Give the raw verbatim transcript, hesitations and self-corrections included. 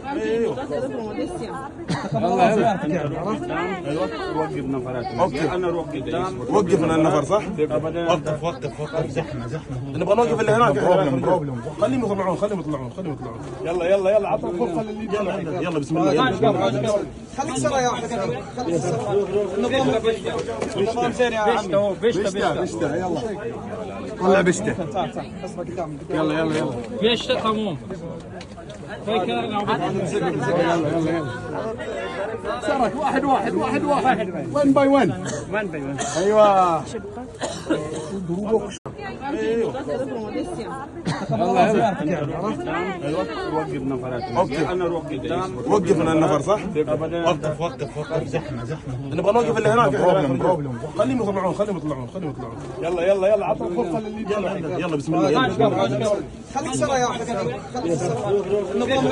ايوه. يلا، يلا. ايوه، وقف نفرات. اوكي. انا اروح قدام. وقف من النفر، صح؟ ابدا. وقف، وقف، وقف. زحمه، زحمه. نبغى نوقف اللي هناك. بروبلم، بروبلم. خليهم يطلعون، خليهم يطلعون، خليهم يطلعون. يلا، يلا، يلا، عطوا فرصه للي يجي. يلا، بسم الله، يلا. خليك سرا يا احمد. خليك سرا. النظام، النظام زين يا عمي. بيشتا، بيشتا، بيشتا، بيشتا. بيشتا، يلا. طلع بيشتا. تعال، تعال، اصبر قدامي. يلا، يلا، يلا. بيشتا، تمام. سرك، واحد، واحد، واحد، واحد. وين باي وين؟ وين باي وين؟ ايوه. ايوه. ايوه، وقف نفرات. اوكي. انا اروح قدام. وقف من النفر، صح؟ ابدا. وقف، وقف، وقف. زحمه، زحمه. نبغى نوقف اللي هناك. بروبلم، بروبلم. خليهم يطلعون، خليهم يطلعون، خليهم يطلعون. يلا، يلا، يلا، عطوا فرصه للي يجي. يلا، بسم الله، يلا. خليك سرا يا احمد. خليك سرا. النظام.